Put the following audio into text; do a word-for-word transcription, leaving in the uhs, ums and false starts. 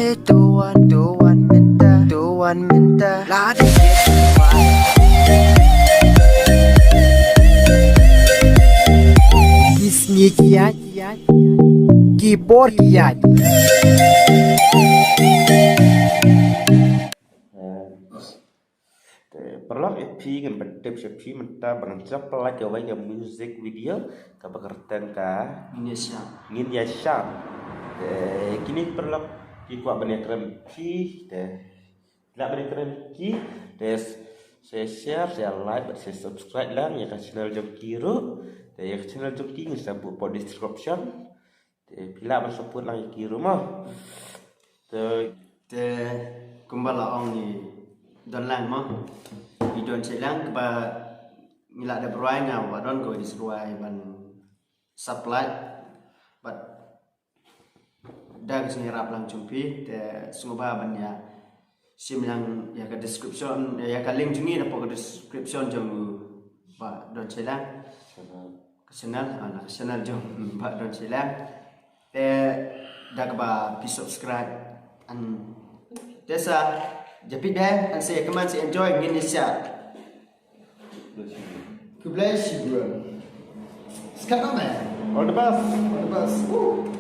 Tuan, tuan mynta, tuan mynta. Lada ki sngi ki ïaid, ki por ki ïaid. Te paralok, ïa phi ngan pyntip sha phi mynta ba ngan sa pynlait kawei ka music video kaba kyrteng ka Ngin Ïa Sham. Ngin Ïa Sham. Te kine paralok ki kwah ban ïakren bad phi, te lah ban ïakren bad ki, te sa share, sa like bad sa subscribe lang ïa ka channel jong ki ruh. Te ïa ka channel jong ki ngan sa buh hapoh description. Te phi lah ban support lang ïa ki ruh mo. Te, te kumba la ong, ngi don lang mo. Ngi don shai lang, kaba ngi la dep rwai, nga wat don kawei ka jingrwai ban sa pynlait. Bad da ka jingïarap lang jong phi, te sngewbha ban ïa shim lang ïa ka description, ïa ka link jong ngi napoh ka description jong u Bah Don Shai Liang. Ka channel, ah, na ka channel jong Bah Don Shai Liang. Te da kaba phi subscribe, and te sa, ïa phi de, and sa ïa kmen, sa enjoy, ngin ïa share. Khublei shibun. Skat na me. All the best. All the best. Woo.